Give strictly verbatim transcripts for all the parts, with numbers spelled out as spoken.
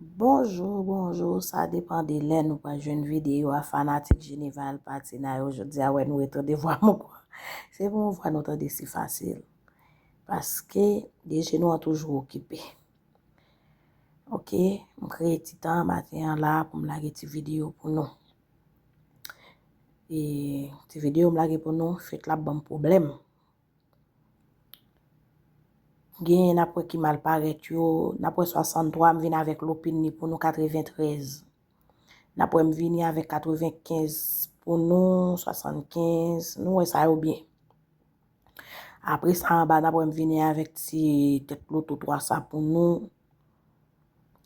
Bonjou, bonjou, sa depann de lè nou pral jwenn videyo a, fanatik Genival Patina yo. Jodi a, wè, nou retande vwa m ankò. Se pa yon vwa nou tande si fasil. Paske de je nou an toujou okipe. Ok, m kreye ti tan maten an la pou m lage ti videyo pou nou. E ti videyo m lage pou nou, fèt la ap ban m pwoblèm. Genyen n ap wè ki mal parèt yo, n ap wè swasanntwa, m vin avèk lopin li pou nou katreventrèz. N ap wè m vini avèk katrevenkenz pou nou, swasannkenz, nou wè sa yo byen. Apre sa anba, n ap wè m vini avèk ti tèt loto twa sa pou nou,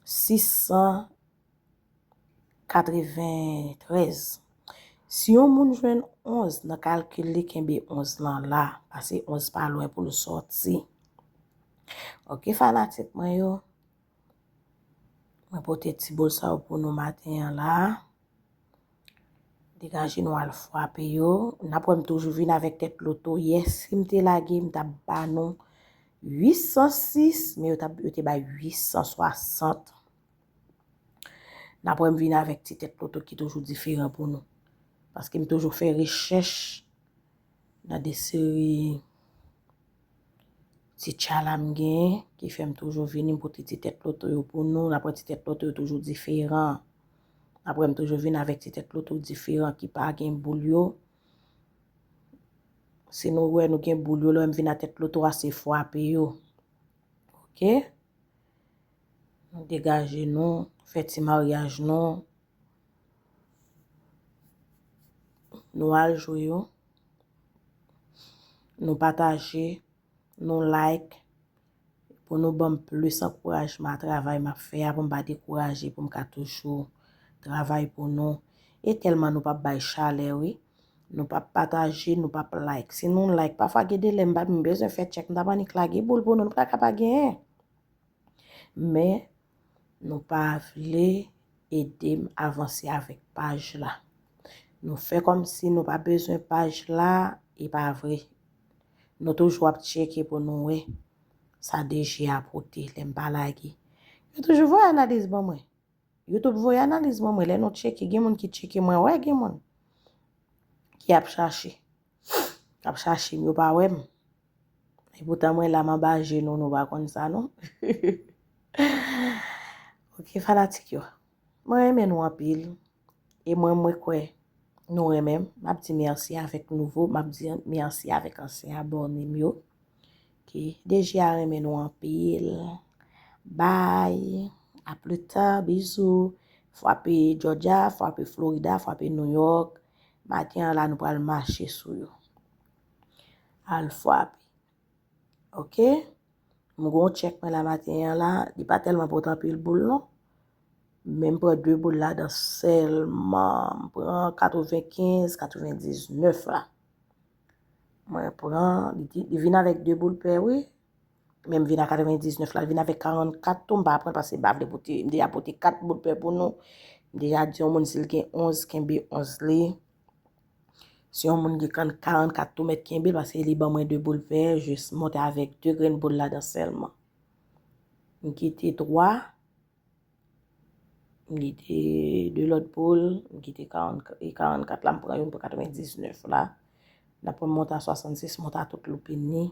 sis san katreventrèz. Si yon moun jwenn onz nan kalkil li, kenbe onz lan la, pase onz pa lwen pou l sòti. Ok, fanatik mwen yo, mwen pote ti boul sa yo pou nou maten an la. Degaje nou al frape yo. N ap wè m toujou vin avèk tèt loto. Yè, si m te lage, m t ap ba nou uit san sis, men yo t ap, yo te bay uit san swasant. N ap wè m vin avèk ti tèt loto ki toujou diferan pou nou. Paske m toujou fè rechèch nan de seri ti tchala m genyen, ki fè m toujou vini, m pote ti tèt loto yo pou nou. N ap wè ti tèt loto yo toujou diferan. N ap wè m toujou vin avèk ti tèt loto diferan ki pa gen boul yo. Si nou wè nou gen boul yo, lè m vin a tèt loto a, se frape yo. Ok? Nou degaje nou, fè ti maryaj nou. Nou al jwe yo. Nou pataje, nou like, pou nou ban m plis ankourajman a travay m ap fè a, pou m pa dekouraje, pou m ka toujou travay pou nou. E tèlman nou p ap bay chalè, wi. Nou p ap pataje, nou p ap like. Si nou like, pafwa gen de lè m pa, m bezwen fè tchèk, m t ap annik lage boul pou nou, nou pa ka pa genyen. Men, nou pa vle ede m avanse avèk paj la. Nou fè kòmsi nou pa bezwen paj la, e pa vre. Nou toujou ap tcheke pou nou wè sa D G a pote lè m pa lage. Yo toujou voye analiz ban mwen. YouTube voye analiz ban mwen. Lè nou tcheke, gen moun ki tcheke mwen, wè gen moun ki ap chache. K ap chache m, yo pa wè m. Epoutan mwen la m anba je nou, nou pa konn sa non. Ok, fanatik yo. Mwen renmen nou anpil. E mwen, mwen kwè nou renmen m. M ap di mèsi avèk nouvo, m ap di mèsi avèk ansyen abòne m yo. Ok, D G a renmen nou anpil. Bye. A pli ta, bizou. Frape Georgia, frape Florida, frape New York. Maten an la, nou pral mache sou yo. Al frape. Ok? M gen yon tchèk mwen la maten an la, li pa tèlman pote anpil boul non. Men m pran de boul ladan sèlman. M pran katrevenkenz, katrevendiznèf la. Mwen pran, li, di- li vin avèk de boul pè, wi. Men m vin a katrevendiznèf la, li vin avèk karannkat tou, m pa pran l paske m pa vle pote, m deja pote kat boul pè pou nou. M deja di yon moun si l gen onz, kenbe onz li. Si yon moun gen kan- karannkat tou, mèt kenbe l paske li ban mwen de boul pè, jis monte avèk de grenn boul ladan sèlman. M kite twa, m kite de lòt boul, m kite karannkat, e karannkat la, m pran youn pou katrevendiznèf la. N ap pran monte a swasannsis, monte a tout loupin li.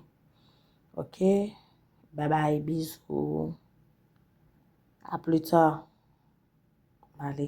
Ok? Bye bye, bizou. A pli ta. Ale.